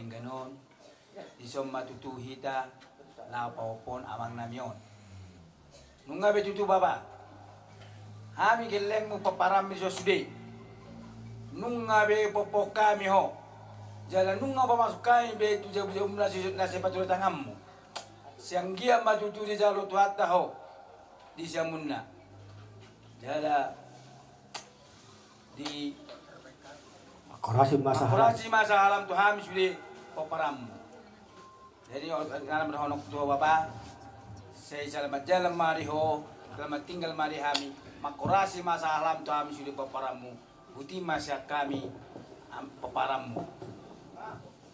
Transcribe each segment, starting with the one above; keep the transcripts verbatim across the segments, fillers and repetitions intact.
Denggan on, dison ma tutu hita laho pahophon amang nami on. Nunga be tutu bapa, hami gellengmu pomparanmi sude. Nunga be pompon hami ho. Jala nunga pamasuk hami be tu jabu-jabu na si, na sipatuda tanganmu. Sai anggiat ma tutu dijalo Tuhanta ho di siamunna. Jala di Mangkorasi ma sahalam. Mangkorasi ma sahalam tu hami sude pomparanmu. Jadi, o, na mardohononku tu ho bapa, sai selamat jalan ma di ho, selamat tinggal ma di hami. Mangkorasi ma sahalam tu hami sude pomparanmu. Boti ma sian hami, am, pomparanmu.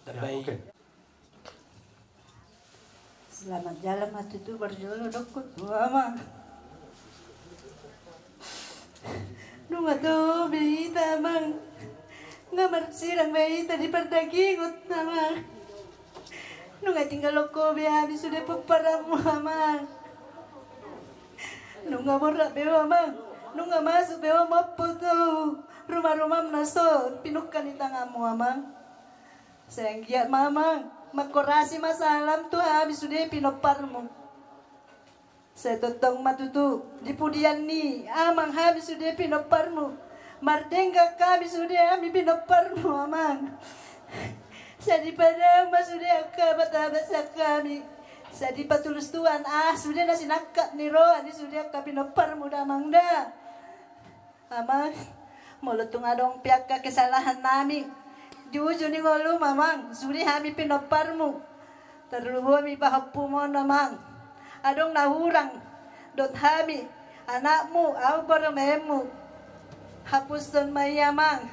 Ya, oke. Selamat jalan ma tutu parjolo dohot ho amang. Nunga toho be hita amang. Nunga marsirang be hita di pardagingon amang. Nunga tinggalhon ho be hami sude pomparanmu amang. Nunga borhat be ho amang. Nunga masuk be ho mompo tu ruma-rumam na so pinungka ni tanganmu amang. Sai anggiat ma amang, mangkorasi ma sahalam tu hami sude pinomparmu. Sai tongtong ma tutu di pudian ni amang hami sude pinomparmu. Mardenggan hami sude hami pinomparmu amang. Sai dipadaon ma sude angka bata-bata sian hami. Sai dipatulus Tuhan aha sude na sinangkap ni roha ni sude angka pinomparmu da amang da. Amang, molo tung adong pe angka kesalahan nami di uju ni ngolum amang, sude hami pinomparmu. Tarlumobi pahompum on amang. Adong na hurang dohot hami, anakmu, ahu parumaenmu. Hapushon ma i amang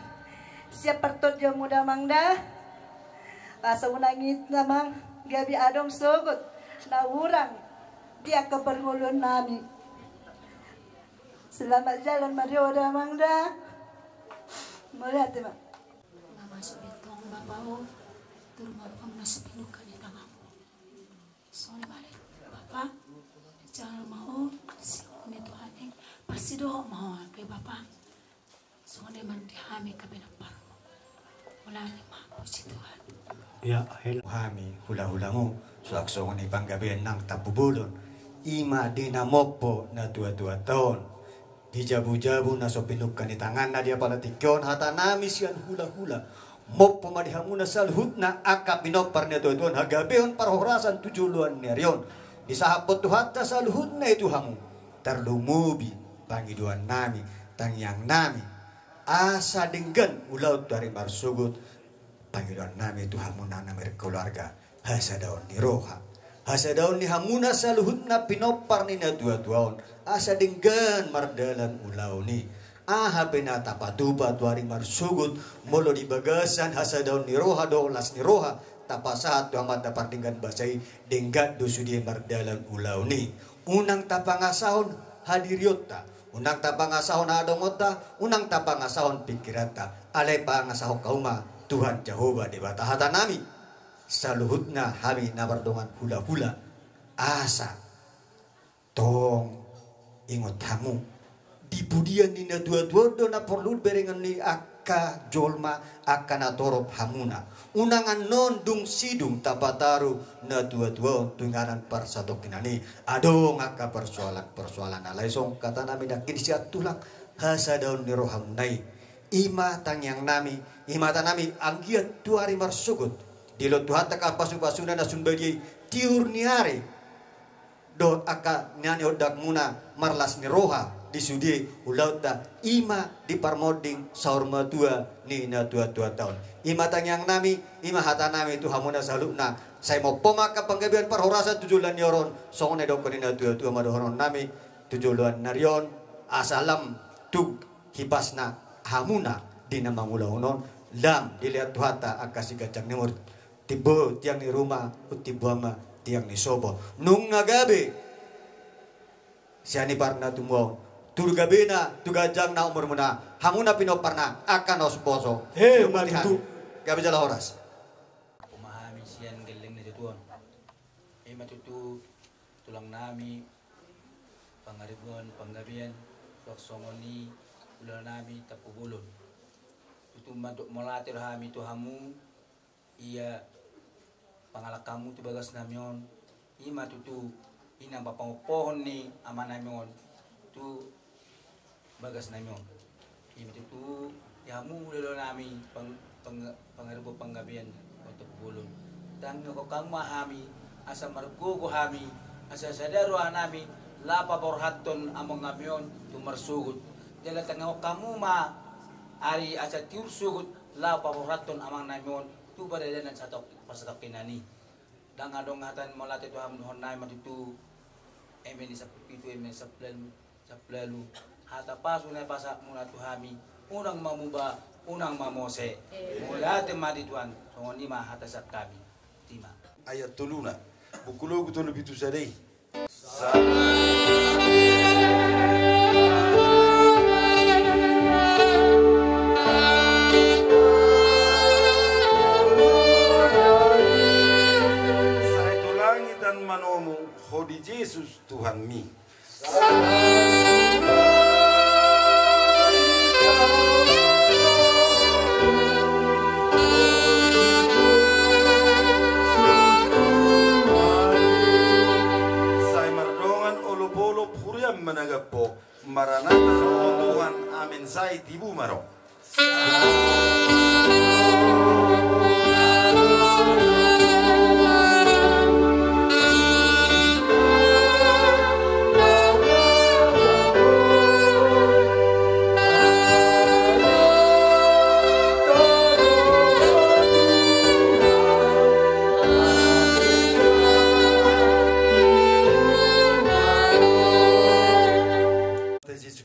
sian partondimu da amang da. Asa unang i amang gabe adong sogot na hurang di angka parngoluon nami. Selamat jalan ma di ho da amang da. Mauliate ma. Nga masuk be tong bapa ho tu ruma-rumam na so pinungka ni tanganmu. Songon i ma ale bapa, jalo ma ho sian ni Tuhan i, parsidohot ma ho ale bapa. Songon i ma di hami angka pinomparmu. Ulang i ma, puji Tuhan. Ya, hela. Hami hula-hulamu, suang songon i panggabean nang tampubolon. I ma di na mompo na tua-tuanta on. Di jabu-jabu na so pinungka ni tanganna di apala tingki on, hata nami sian hula-hula. Mompo ma di hamuna saluhutna angka pinompar ni na tua-tua on, hagabeon parhorasan tu joloan ni ari on. Disahaphon Tuhanta saluhutna i tu hamu. Tarlumobi pangidoan nami, tangiang nami. Asa denggan ulaon tu ari marsogot, pangidoan nami tu hamuna na markeluarga, hasadaon ni roha. Hasadaon ni hamuna saluhutna pinompar ni na tua-tua on, asa denggan mardalan ulaon i. Aha pe na tapatupa tu ari marsogot, molo di bagasan hasadaon ni roha dohot las ni roha, tapasahat tu Amanta Pardenggan Basa i, denggan do sude mardalan ulaon i. Unang tapangasahon hadirionta, unang tapangasahon hadomongonta, unang tapangasahon pingkiranta. Alai pangasahon hamu ma Tuhan Jahowa Debata hata nami. Saluhutna hami na mardongan hula-hula, asa tong ingot hamu. Di pudian ni na tua-tua on do na porlu berengon ni angka jolma, angka na torop hamuna. Unang annon dung sidung tapataru na tua-tua on tu inganan parsatongkinan i. Adong angka persoalan-persoalan, alai songon hata nami nangkin sian tulang, hasadaon ni rohamuna i. I ma tangiang nami, i ma hata nami, anggiat tu ari marsogot, dilehon Tuhanta angka pasu-pasuna na sun badia i, tiur ni ari dohot angka na niondangmuna marlas ni roha di sude ulaonta, i ma di parmonding saur matua ni na tua-tuanta on. I ma tangiang nami, i ma hata nami tu hamuna saluhutna. Sai mompo ma angka panggabean parhorasan tu joloan ni ari on, songon na nidokkon ni na tua-tua ma dohonon nami tu joloan ni ari on, asa lam tung hipasna hamuna di na mangulahon on, lam dilehon Tuhanta angka siganjang ni umur, timbo tiang ni ruma, umtimbo ma tiang ni sopo. Nunga gabe sian i parna tumua on, tudu gabena tu ganjangna umurmuna, hamuna pinomparna angka na poso-poso. He, ma tutu. Gabe jala horas. Uma hami sian gelleng ni tutu on. I ma tutu tulang nami, pangaribuan, panggabean, suang songon i hula nami tampubolon. Tutu mandok mauliate do hami tu hamu, ia pangalangkanmu tu bagasnami on, i ma tutu i na pangompohon ni amanami on tu bagasnami on. I ma tutu di hamu hulahula nami pang-, pang-, pangaribon panggabean Kota Bolon. Tangiangkon hamu ma hami, asa margogo hami, asa sada rohanami, laho paborhathon amangnami on tu marsogot. Jala tangiangkon hamu ma ari asa tiur sogot, laho paborhathon amangnami on tu paradanan satongkin parsatongkinan i. Ndang adong hata ni mauliate tu hamu dohononnami ma tutu, eme ni sampulu pitu, eme ni sampulu ualu, sampulu ualu. Hata pasu na pasahatmuna tu hami, unang ma muba, unang ma mose. Mauliate ma di Tuhan. Songon i ma hata sian hami. Botima. Ayat toluna. Buku Logu tolu pitu sada i. Sai tu langit an manomu, Ho di Jesus Tuhanmi. Sai mardongan olopolop huriaM ma na gap Ho. Maranatha, ro Ho Tuhan. Amen. Sai tibu ma ro.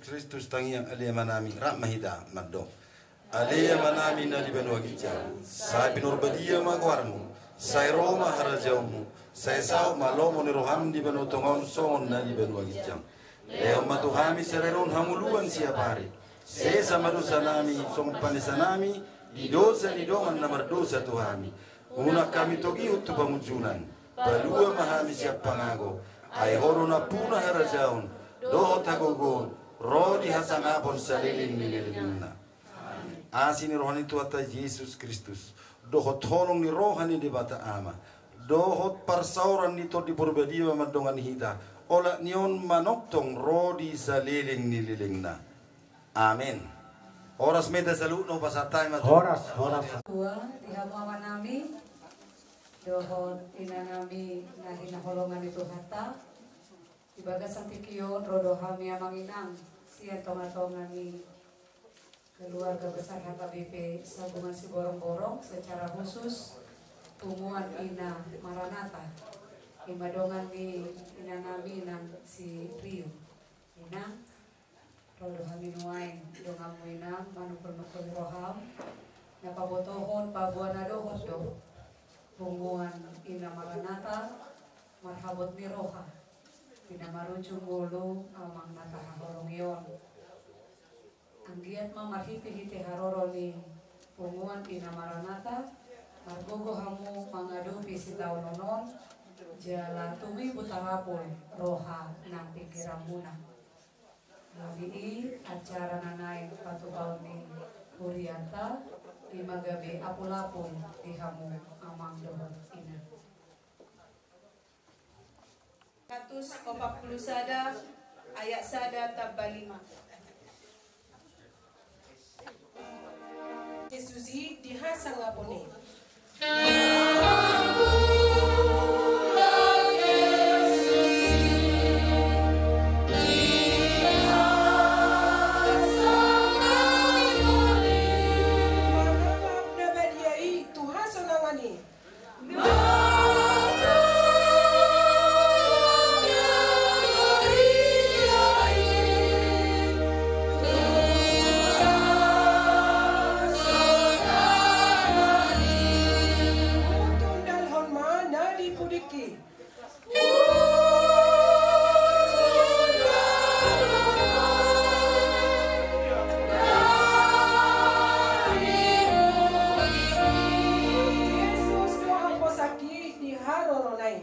Kristus, tangiang Ale Amanami, rap ma hita mandok. Ale Amanami na di banua ginjang, sai pinarbadia ma goarMu, sai ro ma harajaonMu, sai saut ma lomo ni rohaM di banua tonga on songon na di banua ginjang. Lehon ma tu hami sadari on hangoluan siapari. Sesa ma dosanami songon panesanami di dosa ni dongan na mardosa tu hami. Unang hami togihon tu pangunjunan. Palua ma hami sian pangago. Ai Ho do nampuna harajaon dohot hagogoon ro di hasangapon saleleng ni lelengna. Asi ni roha ni Tuhanta Jesus Kristus, dohot holong ni roha ni Debata Ama, dohot parsaoran ni Tondi Porbadia mandongani hita, olat ni on manongtong ro di saleleng ni lelengna. Amen. Horas ma hita saluhutna, hupasahat hami ma tu horas, horas. Tua di hamu amanami dohot inanami na hinaholongan ni Tuhanta. Di bagasan tingki on ro do hami amang inang sian tongatonga ni keluarga besar H K B P Sabungan Siborongborong, secara khusus punguan Ina Maranatha. I ma dongan ni inanami nang si Rio. Inang, ro do hami nuaeng donganmu inang manungkulnungkul roham, na pabotohon paboa na dohot do punguan Ina Maranatha marhabot ni roha di na marujung ngolu amang na tahaholongi on. Anggiat ma marhitehite haroro ni punguan Ina Maranatha margogo hamu mangadopi sitaonon on, jala tumibu tarapul roha nang pingkiranmuna. Molo i acara na naeng patupaon ni hurianta, i ma gabe apulapul di hamu amang dohot inang. Seratus opat puluh sada, ayat sada tamba lima. Jesus i di hasangapon i. Mangalap na badia i tu hasonangan i. Tundalhon ma na di pudingki. Jesus do haposanki di harorona i.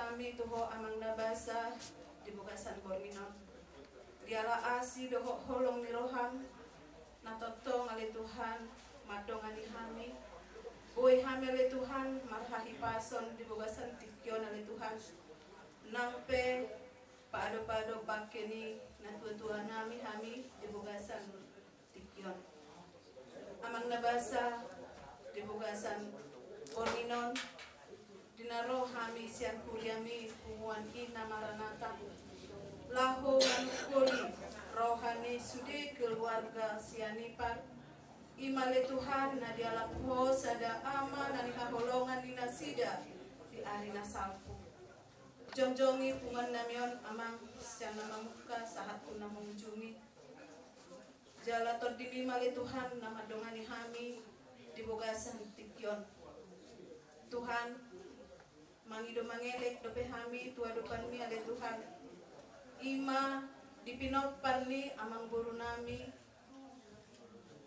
Hami tu Ho Amang na basa di bagasan borngin on. Diala asi dohot holong ni roham na tongtong ale Tuhan mandongani hami. Boi hami ale Tuhan marhahipason di bagasan tingki on ale Tuhan. Nang pe paadop-adop bangke ni natuatua nami hami di bagasan tingki on. Amang na basa di bagasan borngin on, di na ro hami sian huriami punguan Ina Maranatha laho manungkoli roha ni sude keluarga Sianipar. I ma ale Tuhan na dialap Ho sada ama na nihaholongan ni nasida di ari na salpu. Jongjongi punguan nami on Amang sian na mamungka sahat tu na mangujungi. Jala Tondimi ma ale Tuhan na mandongani hami di bagasan tingki on. Tuhan, mangido mangelek dope hami tu adopanmi ale Tuhan. I ma di pinompar ni amangboru nami,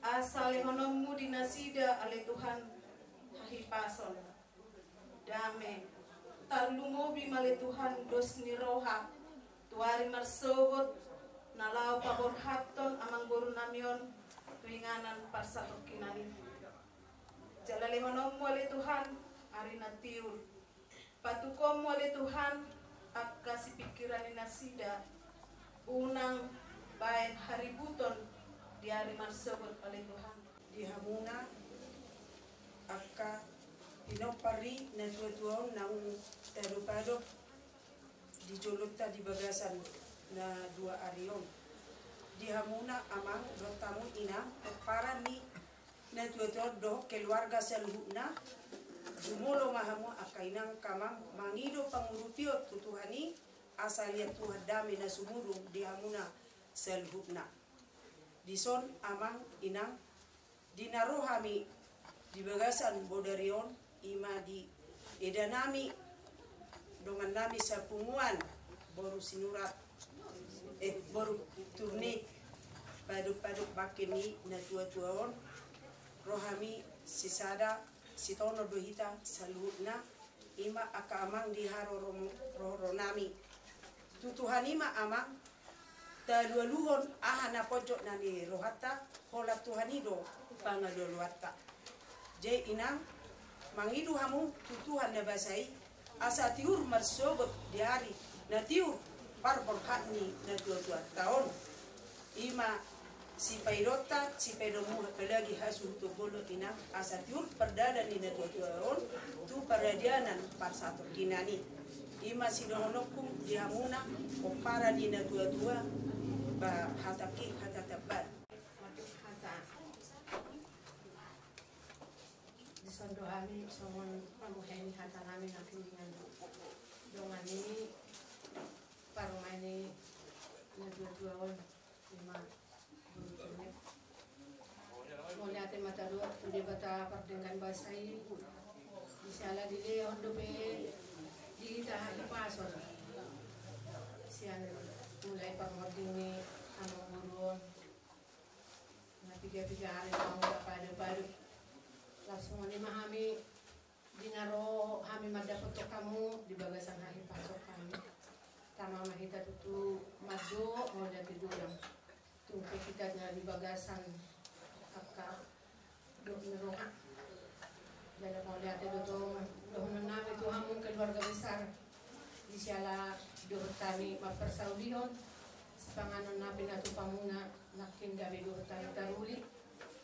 asa lehononmu di nasida ale Tuhan hahipason, dame, tarlumobi ma ale Tuhan dos ni roha tu ari marsogot na laho paborhathon amangboru nami on tu inganan parsatongkinan i. Jala lehononmu ale Tuhan ari na tiur. Patukonmu ale Tuhan angka sipingkiran ni nasida, unang baen haributon di ari marsogot ale Tuhan. Di hamuna angka pinompar ni natuatua on naung taadop-adop di jolonta di bagasan na dua ari on. Di hamuna Amang dohot hamu Inang, pomparan ni natuatua on dohot keluarga saluhutna, jumolo ma hamu angka Inang angka Amang mangido pangurupion tu Tuhan i, asa liat Tuhan dame na sumurung di hamuna saluhutna. Dison Amang Inang, di na ro hami di bagasan bodari on, i ma di eda nami, dongan nami sapunguan, boru Sinurat, eh, boru Turnik, paadop-adop bangke ni natuatua on, ro hami sisada, sitono do hita saluhutna, i ma angka Amang di haroro, rohoro nami. Tu Tuhan i ma Amang, taalualuhon aha na ponjot na ni rohanta, holan Tuhan i do pangalualuanta. Jadi Inang, mangido hamu tu Tuhan na basa i, asa tiur marsogot di ari na tiur parborhat ni natuatuanta on. I ma sipaidonta, sipaidonmu apalagi hasuhuton bolon Inang, asa tiur pardalan ni natuatua on tu paradianan parsatongkinan i. I ma sidohononku di hamuna pomparan ni natuatua, ba hatangki hata tamba. Waduh, hata. Dison do hami songon pamuhai ni hata nami na piningan dongan ni parumaen ni natuatua on. I ma, mauliate ma tadohot tu Debata pardenggan basa i, di siala dilehon dope di hita hahipason sian mulai parmonding ni amangboru on. Na piga-piga ari naung paadop-adop. Laos songon i ma hami, di na ro hami mandapothon hamu di bagasan hahipason hami. Tama ma hita tutu mandok mauliate godang. Tung pe hita na di bagasan angka dohot ni roha. Jala mauliate do tong dohonon nami tu hamu keluarga besar. Di siala dohot hami mamparsaulihon sipanganon na pinatupa muna, nangkin gabe dohot hami taruli.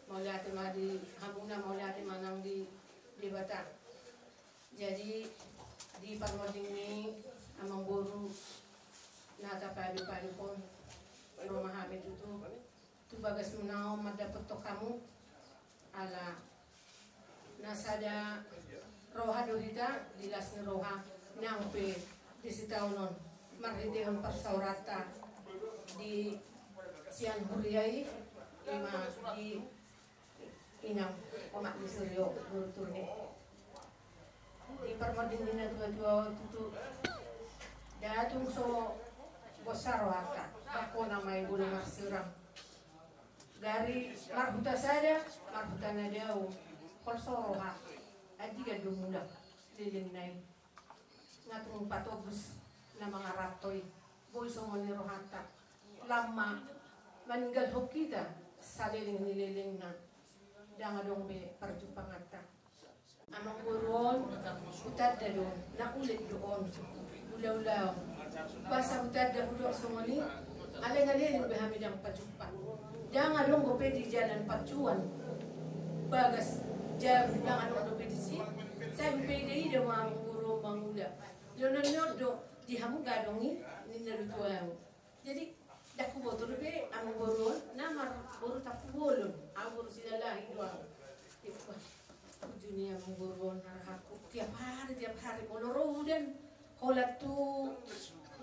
Mauliate ma di hamuna, mauliate ma nang di Debata. Jadi di parmonding ni amangboru na tapaadop-adop on, ro ma hami tutu tu bagas muna on mandapothon hamu. Ala na sada roha do hita, di las ni roha, naung pe di sitaon on marhitehon parsaoranta di sian huria i, i ma di Inang, omak ni si Rio, boru Turnik. Di parmonding ni natuatua on tutu, da tung so bosa rohanta, bangkona ma i bolo marsirang. Gari marhuta sada, marhuta na dao, holso roha, andigan do mulak lelengna i. Nga tung patobus na mangarap i, boi songon i rohanta. Lam ma maninggalhon hita saleleng ni lelengna, ndang adong be parjumpanganta. Amangboru on, hutanda do, na ulet do on, ulaula on. Boasa hutanda hudok songon i? Alai nga leleng be hami ndang pajumpa. Ndang adong dope di jalan pacuan bagas jabu, ndang adong dope disi. Sai hupaida-ida ma amangboru on mangula. Loloan do di hamu gadong i, ninna do tu ahu. Jadi ndang huboto dope amangboru on, na marboru Tampubolon, ahu boru Silalahi do ahu. Ippa, uju ni amangboru on na rohangku tiap hari, tiap hari molo ro udan, holan tu,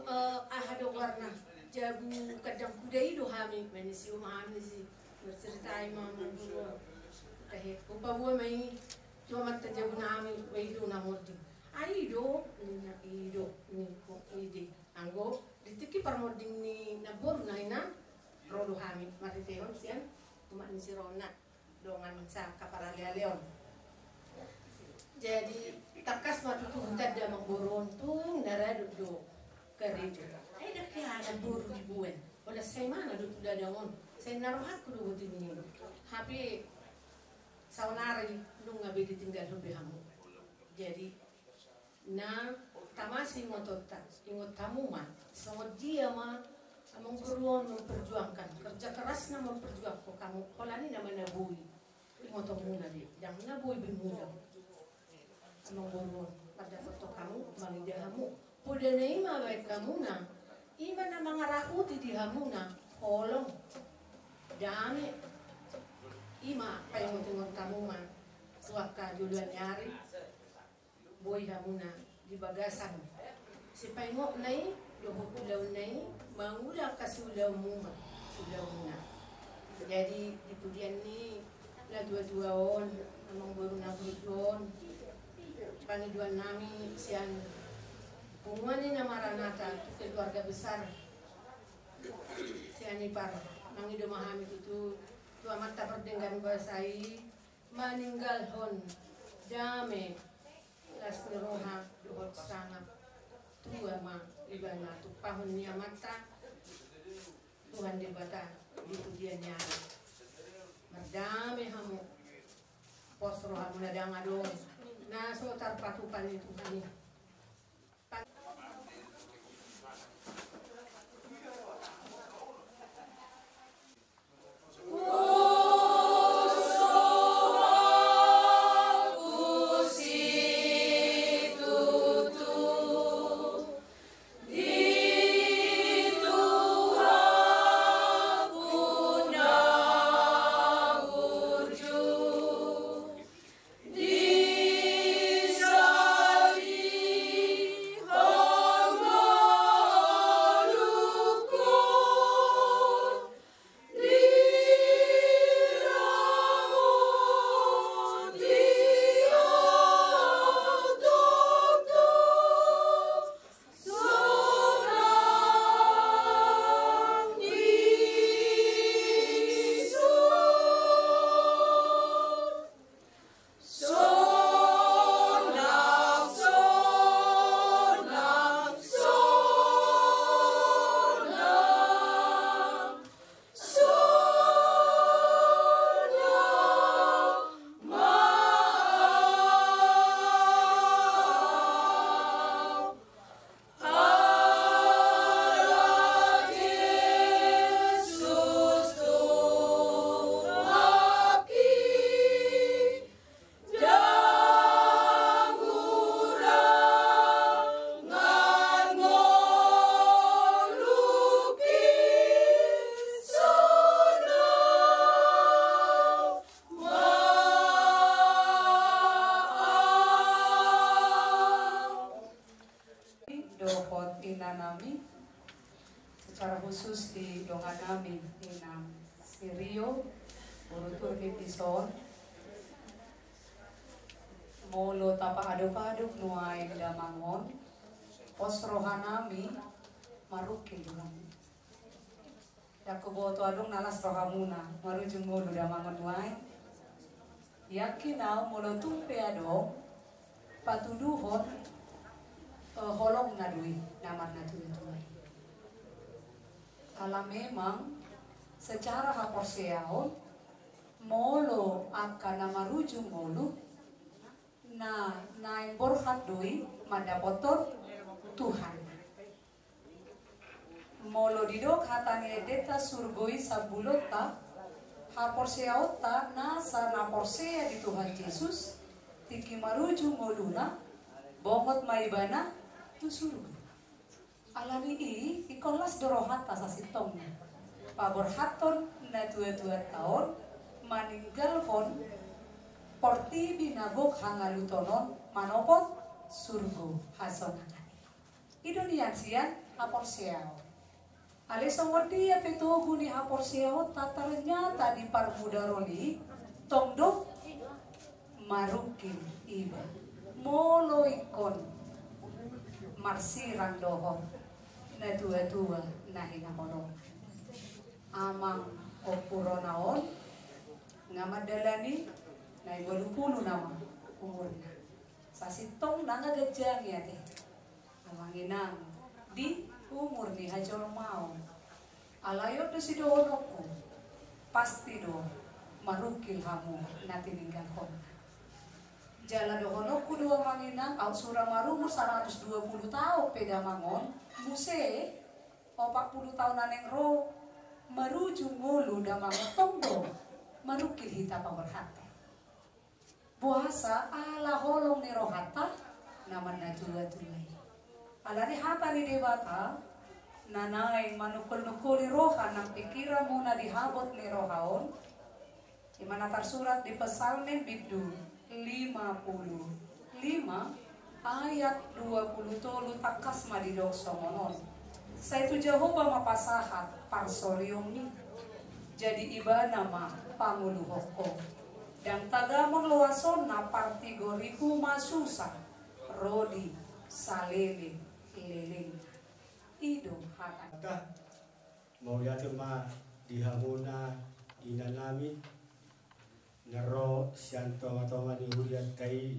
eh, aha do goarna, jabu kandang kuda i do hami, manisium hami disi, marceritai ma amangboru on. Tahe, hupaboa ma i tu amanta jabu nami, ba i do na monding. Ai i do, ninna, i do, ningku, i do. Anggo di tingki parmonding ni namboruna i na ro do hami marhitehon sian umak ni Sirona dongan sangkap paraleale on. Jadi tangkas ma tutu hutanda amangboru on tung na ra dok do karejo. Ai ndang hea namboru diboan. Holan sai manang do tu ladang on. Sai na rohangku do boti ni i. Hape saonari nunga be ditinggalhon be hamu. Jadi na tama si ingotonta, ingot hamu ma songon dia ma amangboru on memperjuangkan, kerja kerasna memperjuangkan hamu, holan i nama na boi ingotonmuna be, ndang na boi be muna. Amangboru on mandapothon hamu, mangida hamu, podana i ma baen hamuna, i ma na mangarahuti di hamuna holong, dame. I ma paingot-ingot hamu ma tu angka joloan ni ari. Boi hamuna di bagasan sipaingotna i dohot ulaonna i, mangula angka siulaonmuna, siulaonmuna. Jadi di pudian ni natua-tua on, amangboru na burju on, pangidoan nami sian punguan ni na Maranatha tu keluarga besar Sianipar, mangido ma hami tutu tu amanta pardenggan basa i, maninggalhon dame, las ni roha dohot sangap. Tua ma ibana, tumpahon ni amanta Tuhan Debata di pudian ni ari. Mardame hamu. Pos rohamuna, ndang adong na so tarpatupa ni Tuhan i. Dohot ina nami, secara khusus di dongan nami, ina si Rio, boru Turmi dison. Molo tapaadop-adop nuaeng damang on, pos roha nami marungkil do hami. Ndang huboto adong na las rohamuna marujung ngolu damang on nuaeng. Yakin au molo tung pe adong patuduhon Eh, holongna do i na marnatuatua i. Ala memang secara haporseaon, molo angka na marujung ngolu, na naeng borhat do i mandapothon Tuhan. Molo didok hata ni endenta surgo i sambulonta, haporseaonta nasa na porsea di Tuhan Jesus, tingki marujung ngoluna, bongot ma ibana tu surgo. Ala ni i, ingkon las do rohanta sasintongna paborhathon natuatuanta on, maninggalhon portibi na gok hangaluton on, manopot surgo hasonangan i. I do nian sian haporseaon. Alai songon dia pe togu ni haporseaonta, ternyata di parmudaron i tong do marungkil iba. Molo ingkon marsirang dohot natuatua na hinaholongan. Amang ompunta on nga mandalani naeng ualu pulu nama umurna. Sasintongna nga ganjang i ate. Amang inang, di umur ni hajolmaon. Alai on do sidohononku, pasti do marungkil hamu na tininggalhon. Jala dohononku do amang inang, aut sura marumur saratus dua pulu taon pe damang on, muse opat pulu taon na naeng ro marujung ngolu damang on tong do marungkil hita paborhathon. Boasa? Ala holong ni rohanta na marnatuatua i. Ala ni hata ni Debata na naeng manungkulnungkuli roha nang pingkiranmuna di habot ni roha on. I ma na tarsurat di Psalmen bindu lima pulu lima ayat dua pulu tolu, tangkas ma didok songon on: Sai tu Jahowa ma pasahat parsorion i, jadi ibana ma pangoluhon ho. Ndang tagamon loasonna, partigor i huma susa ro di saleleng lelengna. I do hata. Mauliate ma di hamuna inanami na ro sian tongatonga ni hurianta i,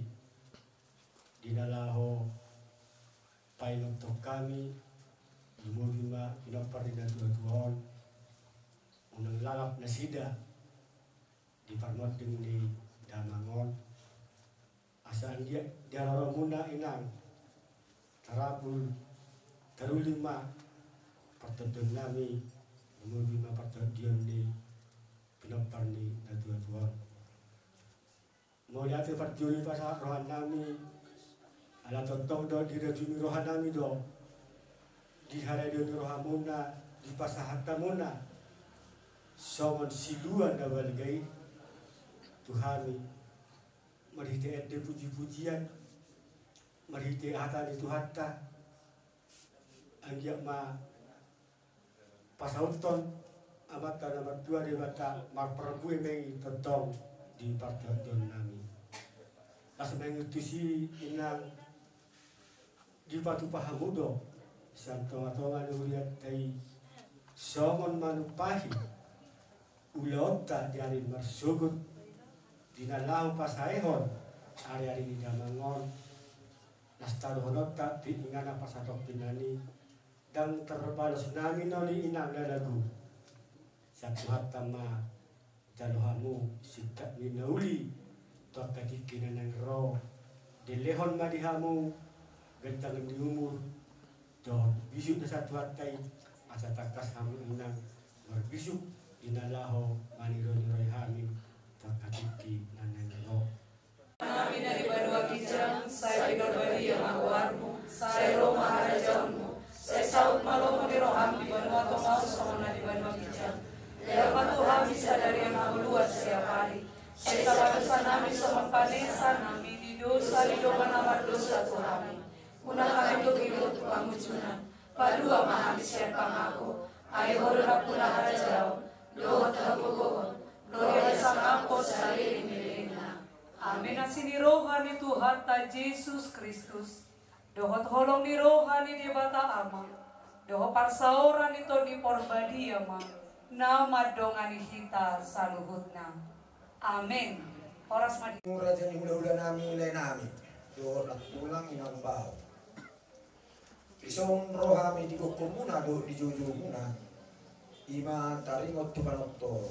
di na laho paingothon hami, lumobi ma pinompar ni natuatua on, unang lalap nasida di parmonding ni damang on. Asa anggiat di haroromuna inang, tarapul, taruli ma partondionnami, lumobi ma partondion ni pinompar ni natuatua on. Mauliate parjolo pasahat rohanami, ala tongtong do dirajumi rohanami do, di haradeon ni rohamuna, dipasahat hamuna songon silua na balga i tu hami, marhite ende pujipujian, marhite hata ni Tuhanta. Anggiat ma pasauthon Amanta na martua Debata marparbue ma i tongtong di partondionnami. Las ma i tusi inang, dipatupa hamu do sian tongatonga ni hurianta i songon manumpahi ulaonta di ari marsogot, di na laho pasaehon ariari ni damang on. Las tadohononta di ingana pasahat on pinani, ndang tarbalos nami noli inang na lagu. Sian Tuhanta ma jalo hamu singkat ni na uli tu angka tingki na naeng ro. Dilehon ma di hamu ganjang ni umur dohot bisuk na sian Tuhanta i, asa tangkas hamu inang marbisuk di na laho maniroi-niroi hami tu angka tingki na naeng ro. Nami na di banua ginjang, sai pinarbadia ma goarmu, sai ro ma harajaonmu, sai saut ma lomo ni roham di banua tonga on songon na di banua ginjang. Lehon ma tu hami sadari on hangoluan siapari. Sesa ma dosanami songon panesanami di dosa ni dongan na mardosa tu hami. Unang hami togihon tu pangunjunan. Palua ma hami sian pangago. Ai Ho do nampuna harajaon dohot hagogoon, ro di ari sangap on saleleng-lelengna. Amen. Asi ni roha ni Tuhanta Jesus Kristus, dohot holong ni roha ni Debata Ama, dohot parsaoran ni Tondi Porbadia ma na mandongani hita saluhutna. Amen. Horas ma di. Raja ni hulahulanami, laenami, dohot nampuna inang bao. Dison ro hami di gokhonmuna dohot di joujoumuna, i ma taringot tu panortor.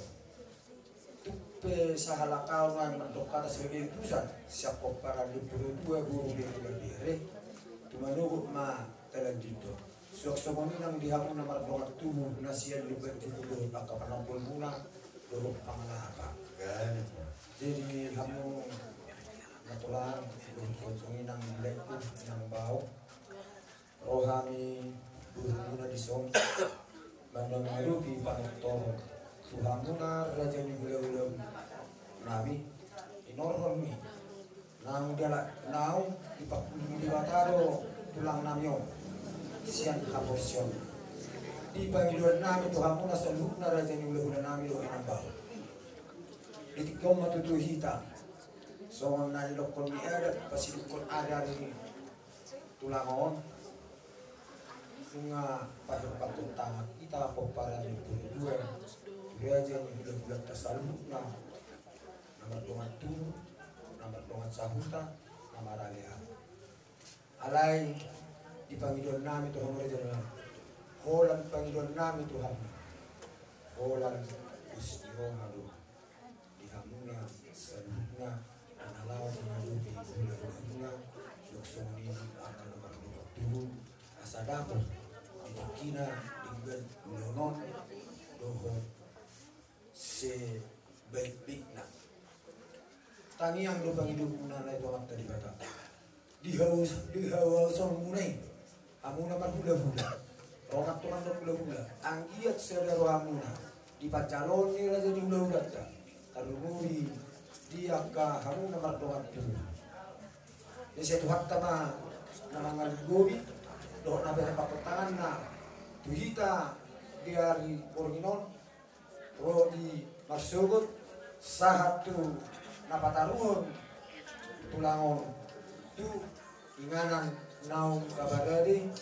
Tung pe sahalak au nuaeng mandok hata sebagai utusan sian pomparan ni Ompu Dua Boru Bere Bere, tumanogot ma talanjut do. Suang songon i nang di hamu na mardongan tubu na sian Lumban Julu dohot angka panambolmuna dohot pangalapa. Jadi hamu na tulang, dohot songon i nang di laengku, nang bao. Ro hami boru muna dison manang mangadopi panortor tu hamuna raja ni hulahula nami, inorhon ni naung diala naung dipangkuli ni Debata do tulang nami on sian haporseaon. Di pangidoan nami tu hamuna saluhutna raja ni hulahula nami dohot inang bao, di tingki on ma tutu hita songon na nidokkon ni adat pasidungkon ari-ari ni tulang on, nunga paherbangkon tangan hita pomparan ni Ompu Dua, raja ni hulahulanta saluhutna, na mardongan tubu, na mardongan sahuta, na marale ahu. Alai di pangidoan nami tu hamu raja ni hulahula, holan pangidoan nami tu hamu, holan pos ni roha do di hamuna saluhutna na laho mangadopi hulahula muna, suang songon i angka na mardongan tubu, asa dapot di tingkina denggan ulaon on dohot sebaikbaikna. Tangiang do pangidoanmuna na i tu Amanta Debata. Di hau, di hau, hau songon muna i, hamuna marhulahula, ro ma tongan do hulahula, anggiat sada rohamuna di panjaloon ni raja ni hulahulanta, tarlumobi di angka hamuna mardongan tubu. Jadi sai Tuhanta ma na mangalinggomi dohot na paherbangkon tanganna tu hita di ari borngin on, ro di marsogot sahat tu na pataruhon tulang on tu inganan naung gabarade,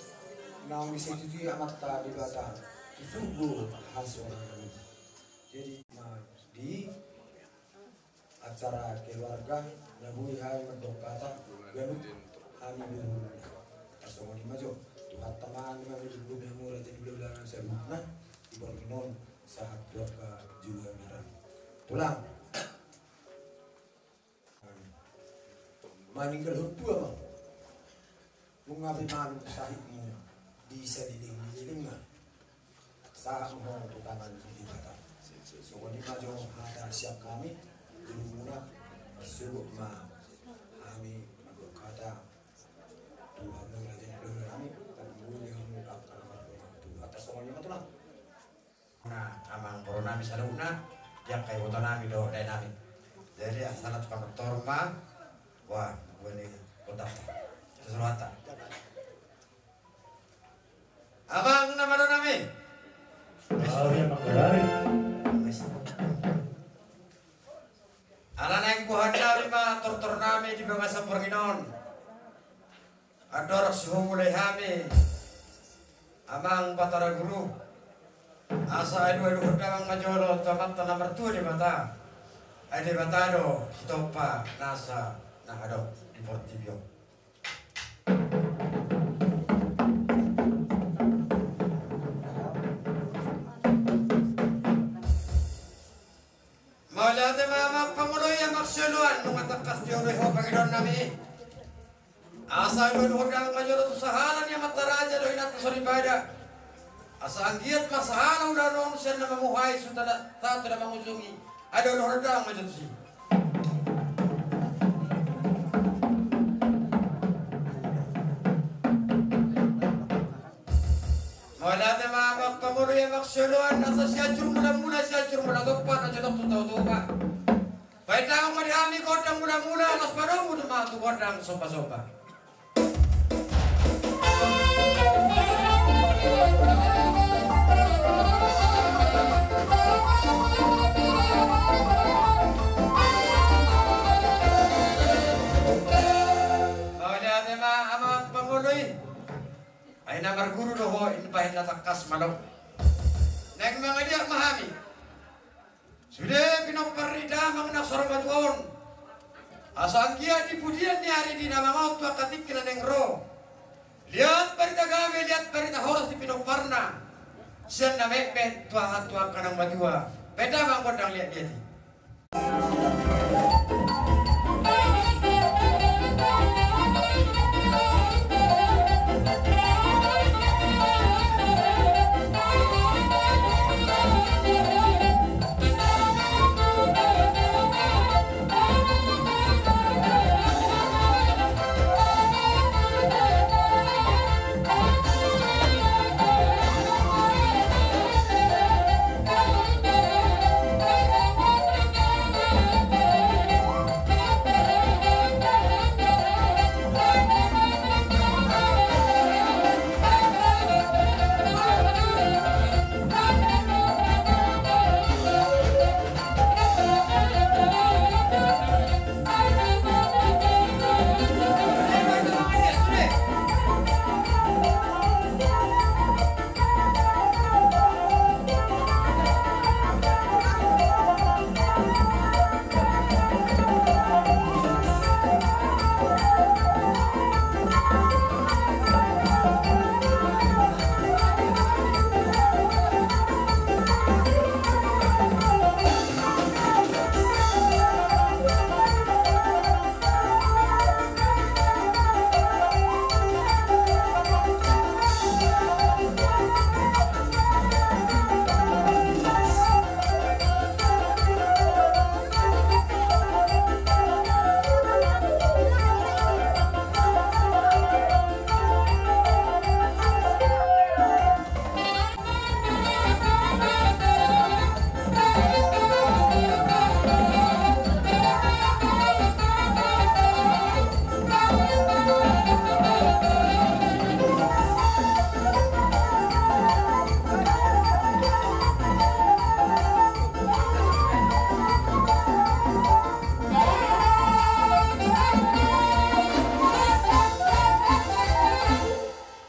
naung disetujui Amanta Debata tu surgo hasorangan. Jadi ma di acara keluarga na boi hami mandok hata ganup hami boru muna. Tarsongon i ma jo, Tuhanta ma na mangalinggomi hamu raja ni hulahula nami saluhutna di borngin on sahat tu angka joloan ni ari on. Tulang, maninggalhon tua ma. Nunga be malum sahitmu di saleleng ni lelengna, sahat ma ho tu tangan ni Debata. Songon i ma jo hata sian hami boru muna, marsogot ma hami mandok hata tu hamu raja ni hulahula nami, tarlumobi hamu angka na mardongan tubu. Tarsongon i ma tulang. Na amang boru nami saluhutna, di angka iboto nami dohot dae nami. Jadi asa na tukang doktor ma, wah, gue ni kota. Sesuatu. Amang na malo nami. Awi amang bolari. Ala naeng huhanami ma tortor nami di bagasan borngin on. Andorang so humulai hami, amang Batara Guru, asa alualuhon damang ma jolo tu Amanta na martua Debata. Ai Debata do sitompa nasa na adong di portibi on. Mauliate ma amang pangoloi, amang sioloan, nunga tangkas dioloi ho pangidoan nami. Asa alualuhon damang ma jolo tu sahala ni amanta raja dohot inanta soripada. Asa anggiat ma sahala ulaon on sian na mamuhai suda na, sahat tu na mangujungi. Alualuhon damang ma jolo tusi. Mauliate ma amang pangoloi, amang sioloan, asa Sianjur Mulamula, Sianjur Mulatompa, na jolok tu Tao Toba. Baen damang ma di hami gondang mulamula, laos padomu ma tu gondang sombasomba. Mauliate ma amang pangoloi. Ai na marguru do ho, imbahen na tangkas malo. Naeng mangaliat ma hami. Sude pinompar ni damang na saur matua on, asa anggiat di pudian ni ari di na mangaon tu angka tingki na naeng ro, di Liat barita gabe, liat barita horas di pinomparna. Sian na metmet tu angka na matua. Bahen ma gondang liat-liat i.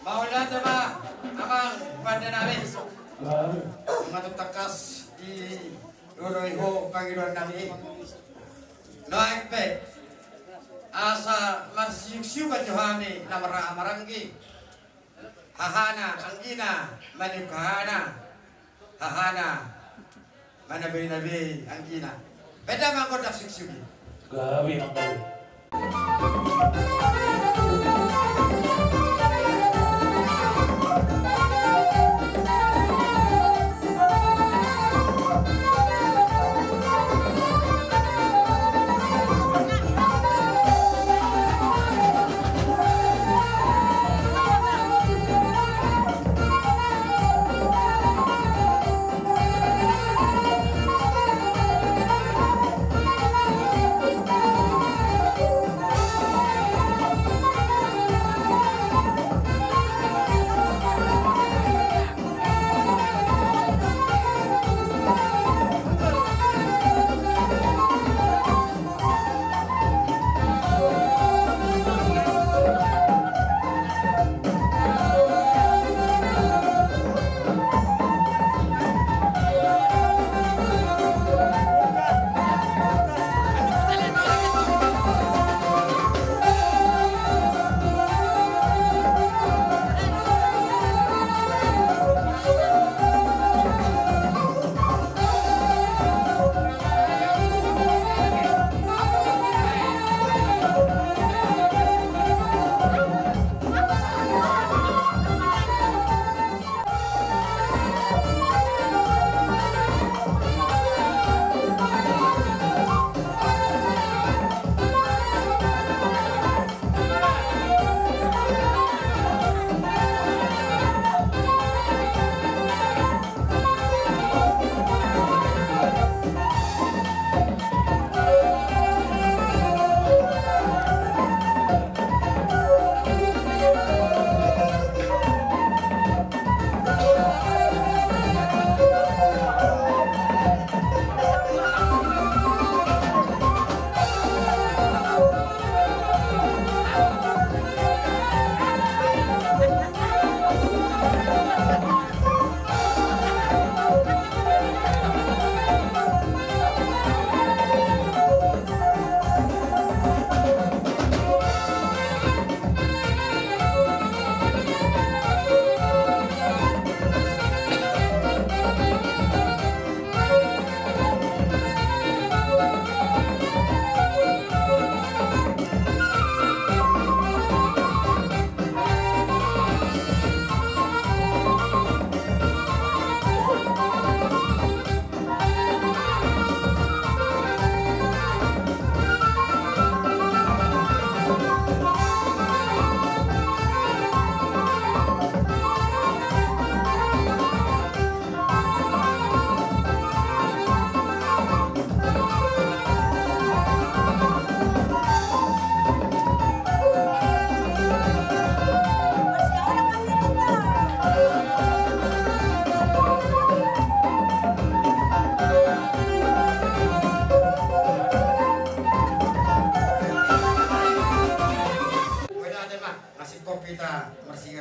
Mauliate ma, amang pande nami. Nga tung tangkas dioloi ho pangidoan nami i. Nuaeng pe asa marsiuk-siukan jo hami na marhaha maranggi. Hahana anggina maniuk hahana, hahana manabei-nabei anggina. Bahen ma gondang siuk-siuk i. Gabe ma.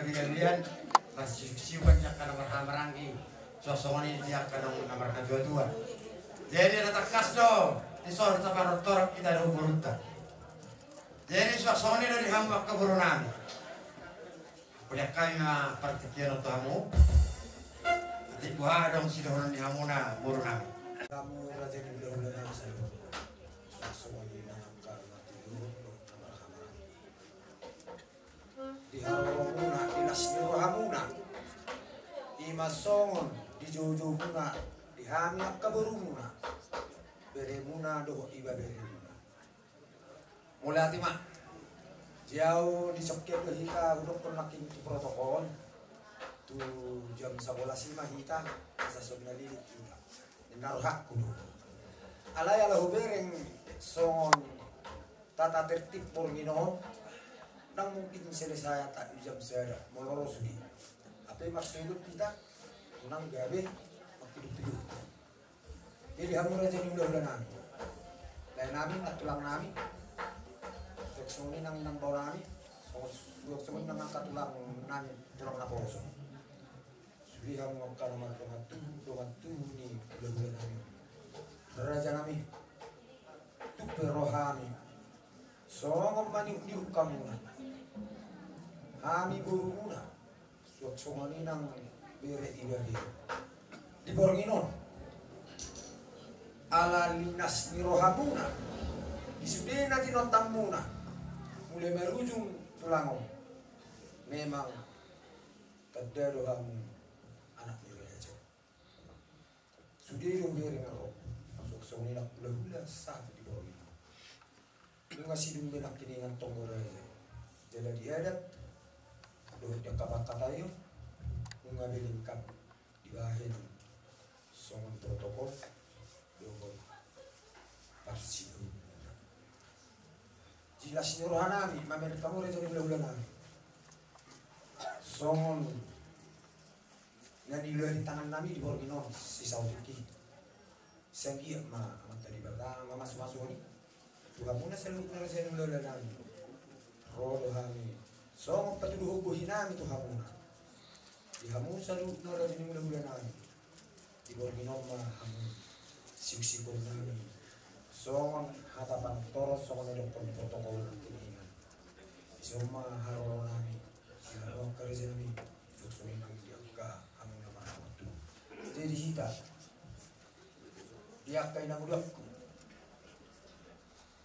Gabegabean, marsiuksiukan di angka na marhahamaranggi, suang songon i di angka na marnatuatua. Jadi na tangkas do dison tapatorop dohot borunta. Jadi suang songon i do di hamu angka borunami. Hulean hami ma partingkian on tu hamu. Atik boha adong sidohonon ni hamuna borunami. Hamu raja ni hulahula nami saluhut. Suang songon i nang angka na martuatua dohot na marhahamaranggi. Di haroromuna, di las ni rohamuna, i ma songon di joujoumuna di hami angka borumuna, beremuna dohot ibeberemuna. Mauliate ma. Di au di songkian do hita hudokkon nangkin tu protokol, tu jam sabolas i ma hita, asa songon na lilit hita. Ninna rohangku do. Alai ala hubereng songon tata tertib borngin on, ndang mungkin selesai hata di jam sada, molo ro sude. Hape marsogot hita, unang gabe mangkidupiduk. Jadi hamu raja ni hulahula nami, lae nami, nang tulang nami, suang songon i nang inang bao nami, suang songon i nang angka tulang nami, tulang naposo. Sude hamu angka na mardongan tubu, dongan tubu ni hulahula nami, raja nami. Tung pe ro hami songon maniukniuk hamuna, hami borumuna, suang songon i nang bere ibebere di borngin on. Ala linas ni rohamuna, di sude na tinontangmuna, mulai marujung tulang on, memang tanda do hamu anak ni raja. Sude do hubereng ro, suang songon i nang hulahula sahat di borngin on. Nunga sidung be nangkiningan tonggo raja, jala di adat dohot di angka pangkataion, nunga be lengkap dibahen songon protokol dohot parsidohonon. Di las ni roha nami mamereng hamu raja ni hulahula nami, songon na niluluan ni tangan nami di borngin on sisaotik i. Sai anggiat ma Amanta Debata mamasumasu on i tu hamuna saluhutna raja ni hulahula nami. Ro do hami songon patuduhon bohi nami tu hamuna, di hamu saluhutna raja ni hulahula nami. Di borngin on ma hamu siuksiukhon nami songon hata panortoron, songon na nidokkon protokol nangkiningan. Dison ma haroro nami di hamu angka raja nami, suang songon i nang di angka hamu na marhahamaranggi. Jadi hita di angka inang uduakku,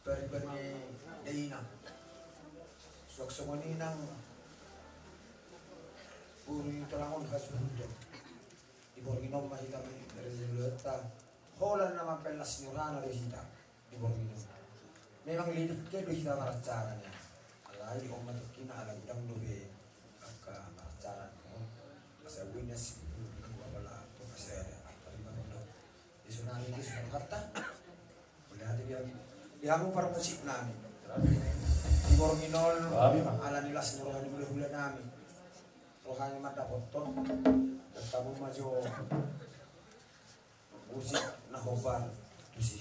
pariban ni dainang, suang songon i nang boru ni tulang on hasuhuton. Di borngin on ma hita mangulahon, holan na mampelas ni rohana do hita di borngin on. Memang lilik do hita maracara nian. Alai on ma tingkina ala godang dope angka maracara on. Asa boi na sipulu di dua pala tu kasada. Alai ma godang. Di sonari di sonari hata. Udah hati dia. Di hamu parmusik nami. Di borngin on, ala ni las ni roha ni hulahula nami. Rohana mandapothon. Dan hamu ma jo musik na hombar tusi.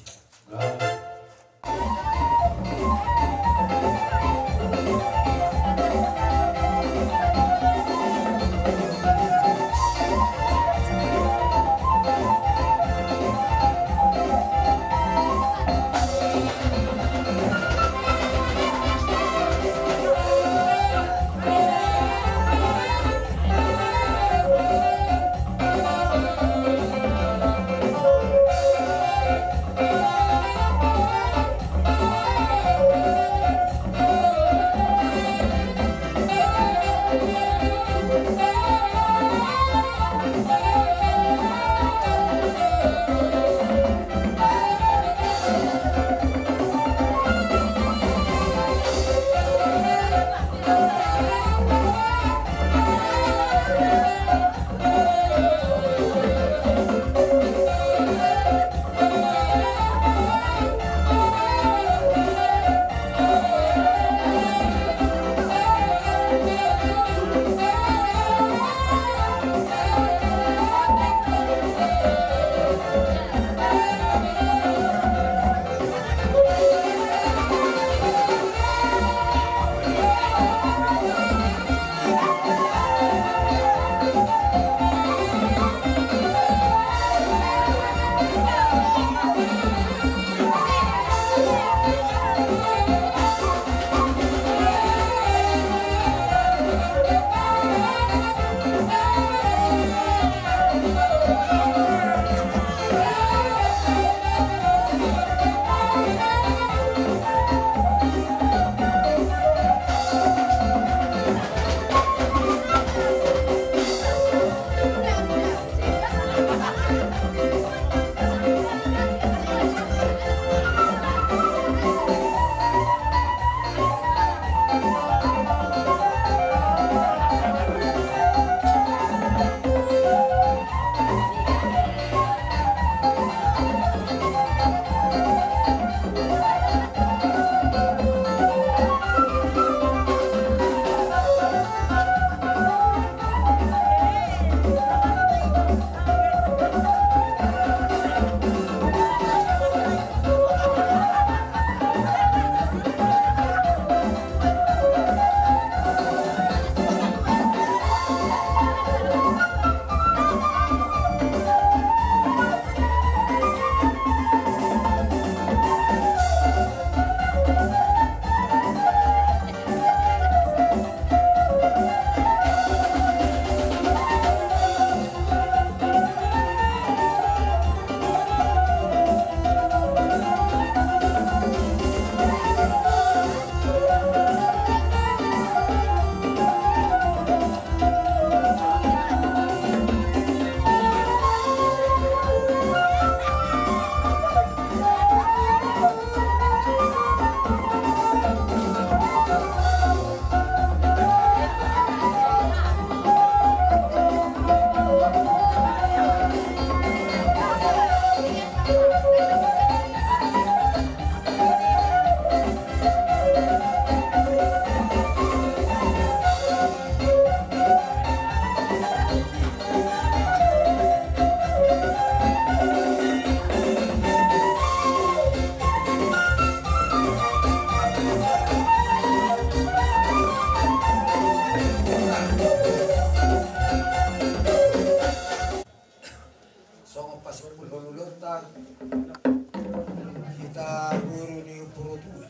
Boru ni Purwotua,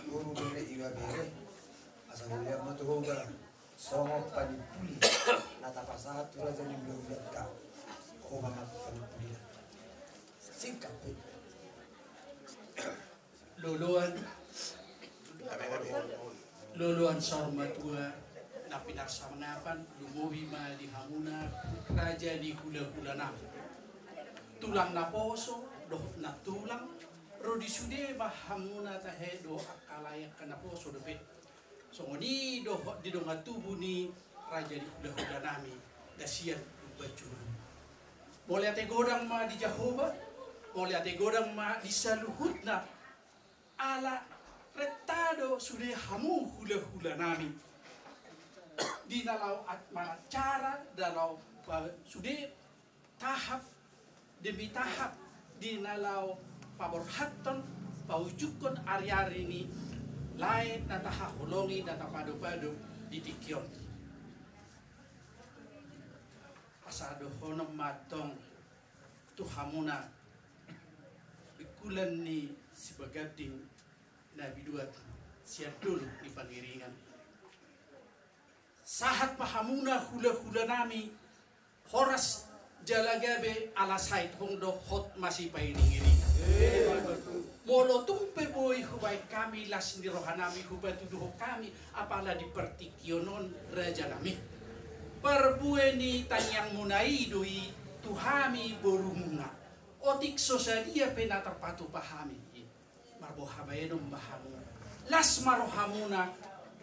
boru bere iba bere. Asa hulean ma tu Hoba songon panimpuli na tapasahat tu raja ni hulahulanta. Hoba ma panimpuli. Singkat pe. Loloan, loloan saur matua na pinarsangapan, lumobi ma di hamuna raja ni hulahulanami. Tulang naposo dohot nantulang, ro di sude ma hamuna tahe do angka lae angka naposo dope. Songon i dohot di dongan tubu ni raja ni hulahulanami, na sian Lumban Julu. Mauliate godang ma di Jahowa, mauliate godang ma di saluhutna, ala renta do sude hamu hulahulanami. Di na laho at-, mangacara, na laho pa-, sude tahap demi tahap di na laho paborhathon, paujunghon ariari ni lae na tahaholongi, na tapadopado di tingki on. Asa dohonon ma antong tu hamuna, bingkulan ni Sibaganding na binuat sian dolok ni Pangiringan. Sahat ma hamuna hulahulanami, horas jala gabe, ala sai tong do hot masipairingiring. Molo tung pe boi hubaen hami las ni rohanami, hupatuduhon hami apala di partingkian on, rajanami, parbue ni tangiangmuna i do i tu hami borumuna. Otik so sadia pe na tarpatupa hami i, marboha baenon ma hamu. Las ma rohamuna,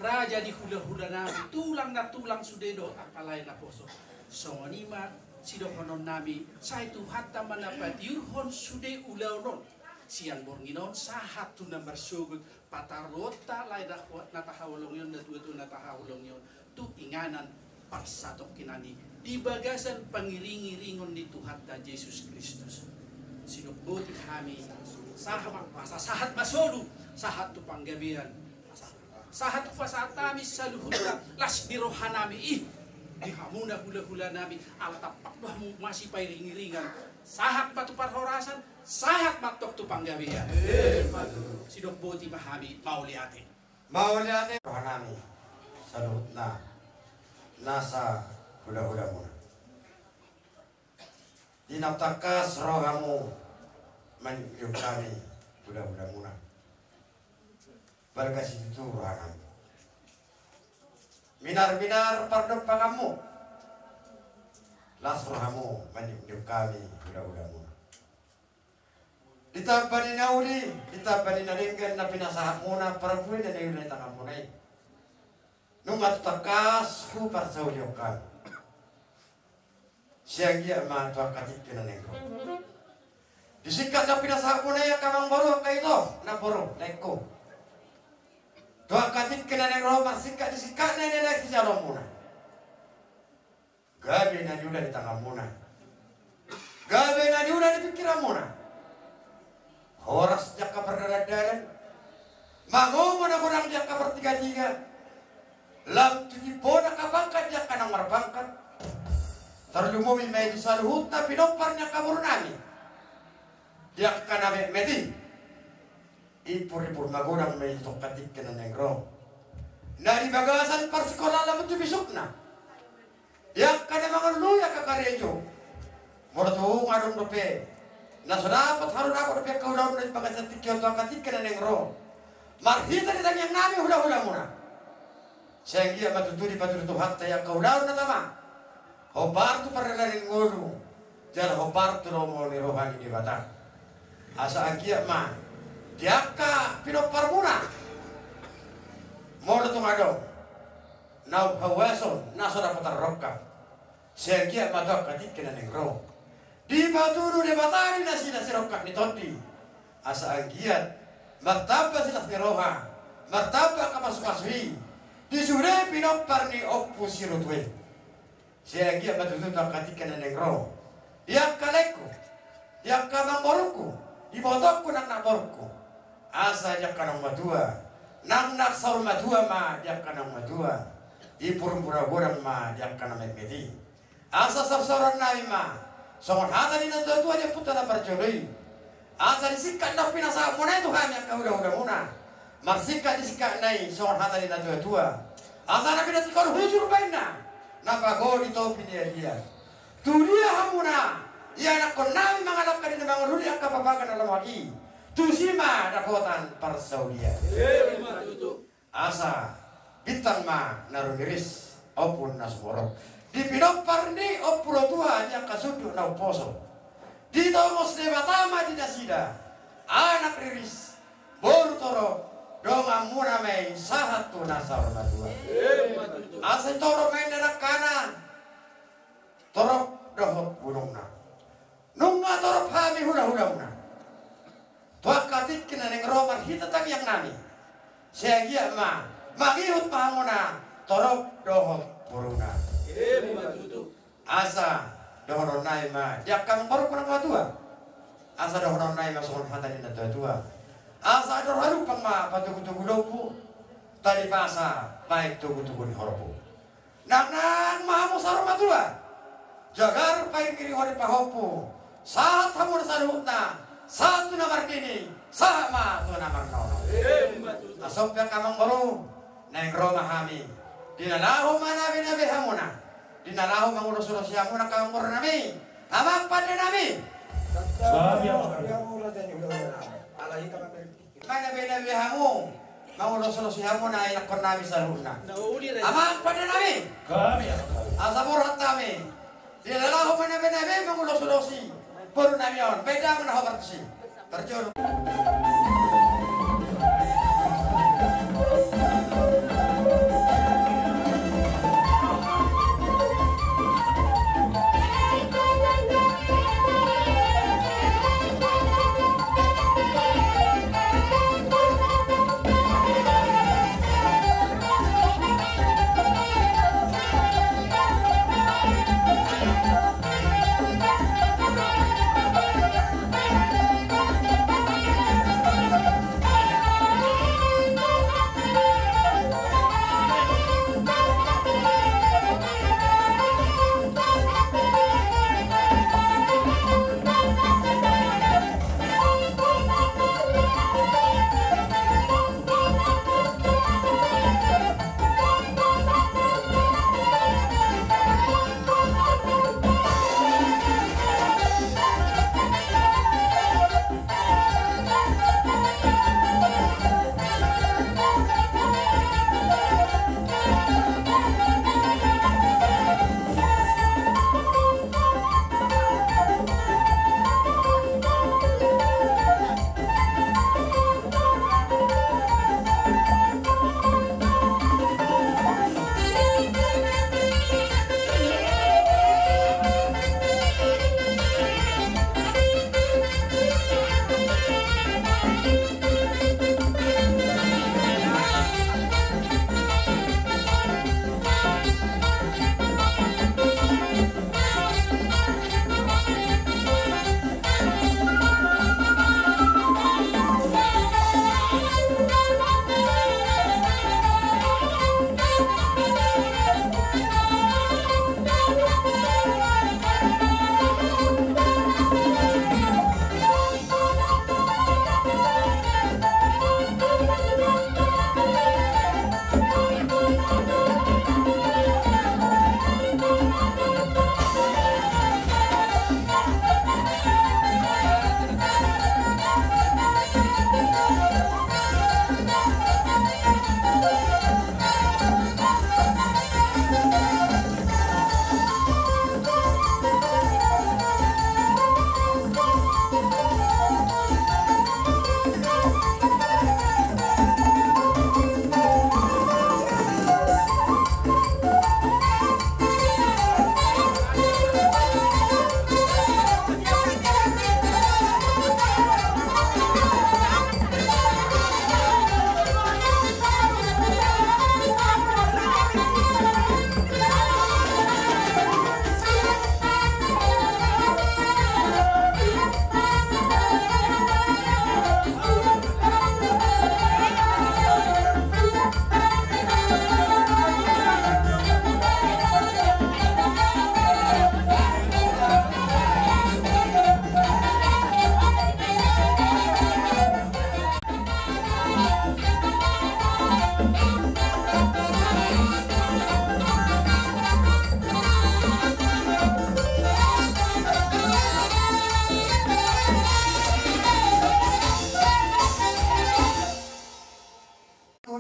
raja ni hulahulanami, tulang nantulang sude dohot angka lae naposo. Songon i ma sidohononnami, sai Tuhanta ma na patiurhon sude ulaon on sian borngin on sahat tu na marsogot, pataruonta lae na, na tahaholongi on, natuatua na tahaholongi on tu inganan parsatongkinan i di bagasan pangiringiringon ni Tuhanta Jesus Kristus. Sidok boti hami, sahat ma, asa sahat ma solu, sahat tu panggabean, asa sahat tu pasahat hami saluhutna las ni rohanami i di hamuna hulahulanami, ala tampak do hamu masipairingiringan, sahat ma tu parhorasan, sahat ma tong tu panggabean. Sidok boti ma hami, mauliate. Mauliate rohanami saluhutna nasa hulahulamuna. Di na tangkas rohamu maniukniuk hami hulahulamuna. Balga situtu rohanami. Minarminar pardompakanmu, las rohamu maniukniuk hami hulahulamuna. Ditamba ni na uli, ditamba ni na denggan na pinasahatmuna, parbue na niula ni tanganmuna i. Nunga tu tangkas huparsaulihon hami. Sai anggiat ma tu angka tingki na naeng ro. Di singkat na pinasahatmuna i angka amangboru, angka ito, namboru, laengku. Tu angka tingki na naeng ro marsingkat di singkatna i na naeng sijaloonmuna. Gabe na niula ni tanganmuna. Gabe na niula ni pingkiranmuna. Horas di angka pardalandalan. Mangomo na godang di angka partigatiga. Lam tu timbona angka pangkat di angka naung marpangkat. Tarlumobi ma i di saluhutna pinompar ni angka borunami. Di angka na metmet i. Ipuripur magodang ma i tu angka tingki na naeng ro. Na di bagasan parsikolaan lam tu bisukna. Di angka na mangalului angka karejo. Molo tung adong dope na so dapot haru dapot dope angka ulaon na di bagasan tingki on tu angka tingki na naeng ro. Marhite di tangiangnami hulahulamuna. Sai anggiat ma tutu dipatudu Tuhanta i angka ulaon na tama. Hombar tu pardalanan ngolu. Jala hombar tu lomo ni roha ni Debata. Asa anggiat ma di angka pinomparmuna. Molo tung adong naung hauason na so dapotan rongkap. Sai anggiat ma tu angka tingki na naeng ro. Dipatudu Debata di nasida sirongkap ni tondi. Asa anggiat martamba silas ni roha, martamba angka pasupasu i di sude pinompar ni Ompu Sirutu i. Sai anggiat ma tutu tu angka tingki na naeng ro. Di angka laengku, di angka amangborungku, di ibotongku nang namborungku. Asa di angka naung matua, nang na saur matua ma di angka naung matua. Ipurpura godang ma di angka na metmet i. Asa saursaurannami ma songon hata ni natuatua di ompunta na parjolo i. Asa disingkat na pinasahatmuna i tu hami angka hulahulamuna, marsingkat di singkatna i songon hata ni natuatua. Asa na pinantikhon hujur baenna, na pagodi topi ni aek. Tudia hamuna ianakkonnami mangalangka di na mangulahon angka papaga na lomak i, tusi ma dapotan parsaulian. Asa bintang ma na rumiris, ombun na sumorop di pinompar ni ompu Debata di angka sundut na umposo. Ditongos Debata ma di nasida anak riris, boru torop, donganmuna ma i sahat tu na saur matua. Asa torop ma i na dangkana, torop dohot bulungna. Nunga torop hami hulahulamuna tu angka tingki na naeng ro marhite tangiangnami. Sai anggiat ma mangihut ma hamuna torop dohot boruna. Asa dohononnami ma di angka amangborungku na matua, asa dohononnami ma songon hata ni natuatua. Asa andor halumpang ma patogutogu lombu, tali pasa baen togutogu ni horbo. Nangnang ma hamu saur matua, jagar paingkiri hori pahompu, sahat hamu na saluhutna, sahat tu na marnini, sahat ma tu na marnono. Asa on pe angka amangboru, naeng ro ma hami di na laho manabenabe hamuna, di na laho mangulosulosi hamuna angka amangborunami, amang pandenami. Manabenabe hamu, mangulosulosi hamu na ianakkonnami saluhutna. Amang pandenami. Asa borhat hami di na laho manabenabe mangulosulosi borunami on, baen damang na hombar tusi. Tarjolo.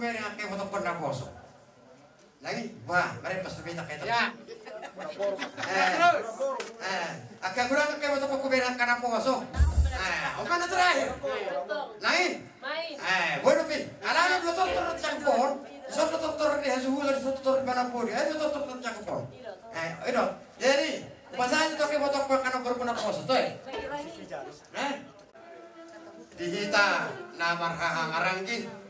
Bere angka ibotokkon naposo. Nai, bah, marempas tu hita. Ya. Eh, eh, angka godang angka ibotokkon bere angka naposo. Eh, on ma na terakhir. Nai. Eh, boi dope. Alana dua tortor di cakupon. Dison dua tortor di hasuhuton, dison dua tortor di panamboli. Eh, dua tortor di cakupon. Eh, i do. Jadi, pasahat tu angka ibotokkon angka na borumuna naposo, toe. Eh? Di hita na marhahamaranggi.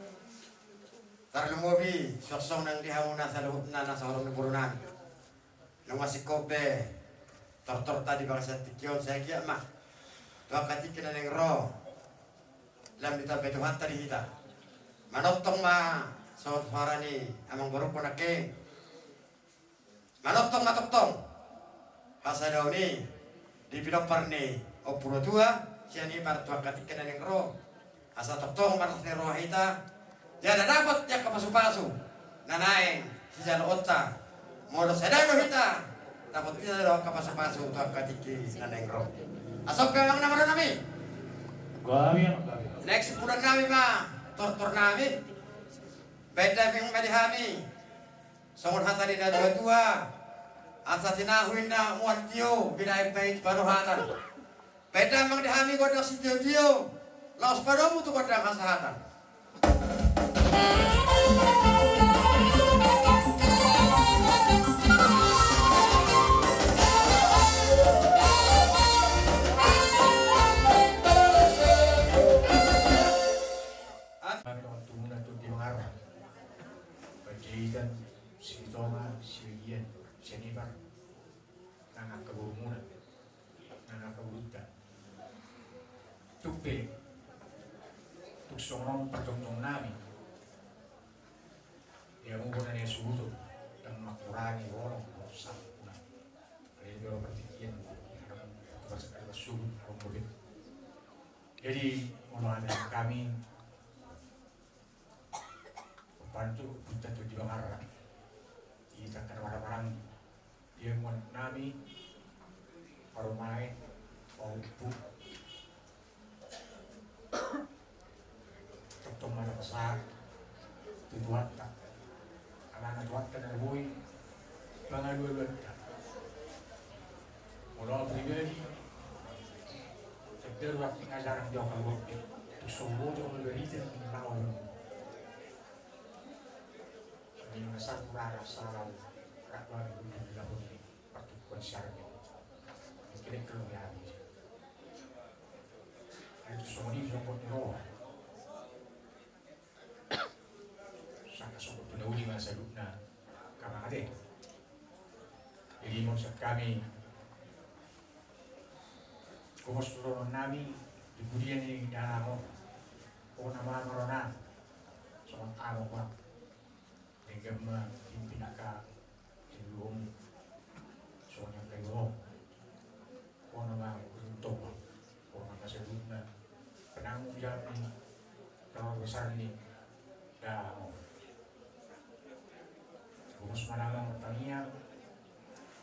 Tarlumobi suang songon nang di hamu na saluhutna na saholong ni boru nami. Nunga singkop be tortorta di bagasan tingki on, sai anggiat ma tu angka tingki na naeng ro lam ditambai Tuhanta di hita. Manongtong ma songon suara ni amangborungku nangkin. Manongtong ma tongtong hasadaon i di pinompar ni Ompu Rotua Sianipar tu angka tingki na naeng ro, asa tongtong marlas ni roha hita. Jala dapot di angka pasupasu na naeng sijaloonta. Molo sada do hita, dapot hita do angka pasupasu tu angka tingki na naeng ro. Asa on pe amang na marnami. Gabe, gabe. Next, pukulan nami ma tortor nami. Baen damang ma di hami songon hata ni natuatua: Asa tinahu inna mual tio, binaen ma i tu padohatan. Baen damang di hami gondang sitiotio, laos padomu tu gondang hasahatan. Hami dongan tubuna Tondi Mangarra, Panjaitan, Silitonga, Silegian, Sianipar, nang angka borumuna, nang angka borunta. Tung pe, tung songon on parjongjongnami di hamu bona ni hasuhuton, ndang mangkurangi holong, holong sampuna. Alai di bawah partingkian, di hadapan Tuhan sekali bersyukur, along bobet. Jadi, molo hami, hami, Pantu, punta tu di Bangarra. Di tangkar marang-marang. Dia muan nami, parumaen, paumpu. Tongtong ma na pasahat tu Tuhanta. Alana Tuhanta na boi pangalualuanta. Molo au pribadi, sekedar waktu ngajaran di au kaluar pe, tu sobo tu au berita ni lawan. Songon i ma sampur rara salam, rap bami hundul di lapon ni partukuan siarmi. Mungkin itu lebih habis. Itu songon i, songon ni roha. Saka songon tu na uli ma saluhutna, karangan ate. Jadi, molo sian hami, gomos tu dohonon nami di pudian ni dalan on. Bona ma marona, songon amang ma. Denggan ma pimpin angka di luhutmu, songon i angka di luhutmu. Bona ma guru ni toga, bona ma saluhutna penanggung jawab ni keluarga besar ni dalan on. Gomos ma damang martangiang,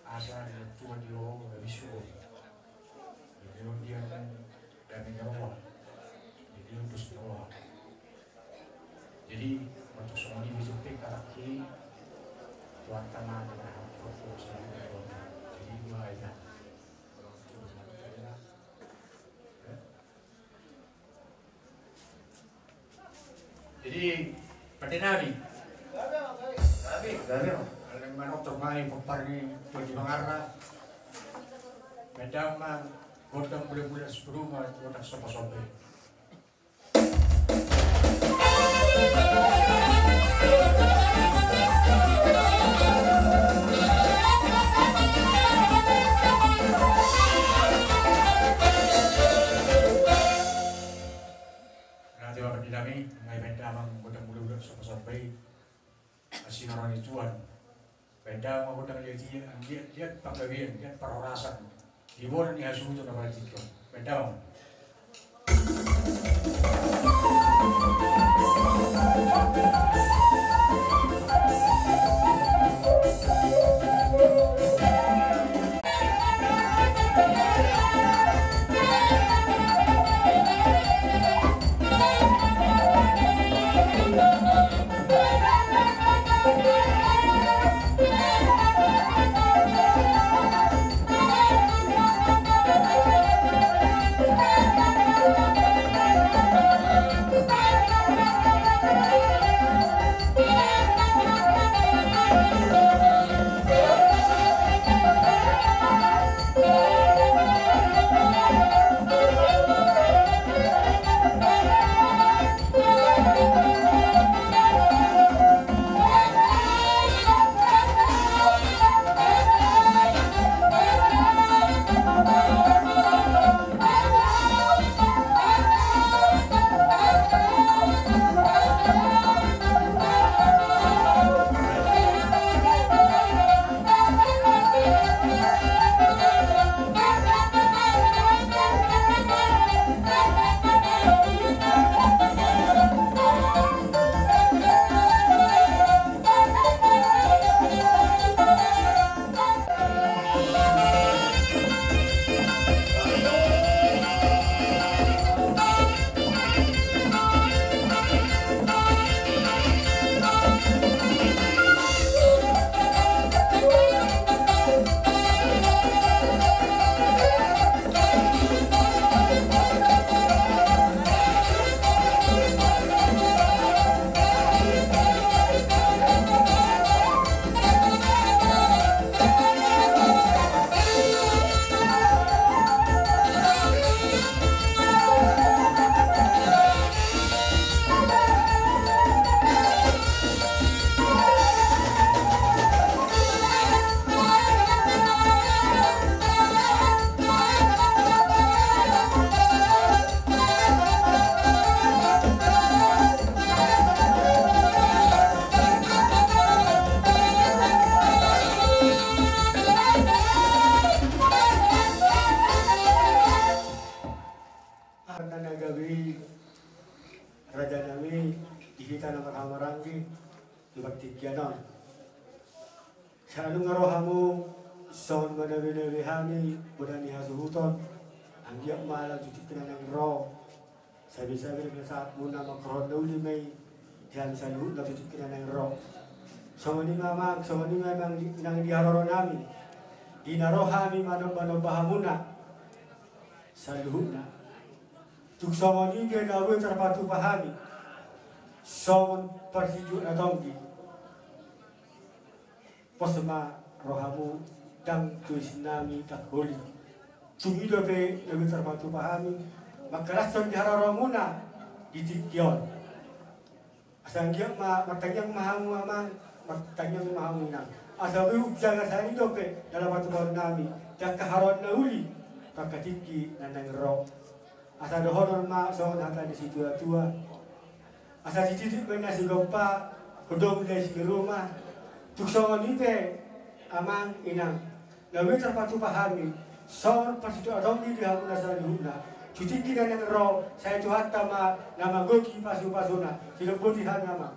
asa didok Tuhan di ho gabe subur. Di ho didok dame ni roha, di ho dos ni roha. Jadi, molo tung songon i be jempek hatangki, Tuhanta ma na jadi dua aja. Jadi, pande nami. Nami, nami. Alai manongtong ma i pompar ni Tondi Bangarra. Baen damang ma gondang mula-mula sepuluh ma gondang somba-somba i. Nunga dibaen damang gondang mula-mula somba-somba i. Asi na roha ni Tuhan. Baen damang ma gondang liat-liat, anggiat liat panggabean, liat parhorasan di bona ni hasuhuton na partingkian. Baen damang. Nami di hita na marhahamaranggi di partingkian on. Sai dung ro hamu songon manabenabe hami poda ni hasuhuton. Anggiat ma lam tu tingki na naeng ro. Sabe-sabe na sahat muna mangkorhon na uli ma i di hami saluhutna tu tingki na naeng ro. Songon i ma amang, songon i ma amang di, nang di haroro nami. Di na ro hami manomba-nomba hamuna saluhutna. Tung songon i pe na boi tarpatupa hami songon parsituak na tonggi. Pos ma rohamu, ndang tu isin nami tangkoli. Tung i dope na boi tarpatupa hami mangkalashon di haroromuna di tingki on. Asa anggiat ma martangiang ma hamu amang, martangiang ma hamu inang. Asa boi umjaga sahali dope na laho patupaon nami di angka haroro na uli tu angka tingki na naeng ro. Asa dohonon ma songon hata ni situa-tua. Asa sititik ma inna sigompa, godang ma inna siniruma. Tung songon i pe amang inang, na boi tarpatupa hami songon parsituak na tonggi di hamuna saluhutna tu tingki na naeng ro. Sai Tuhanta ma na manggohi pasu-pasuna. Sidomboti hami amang.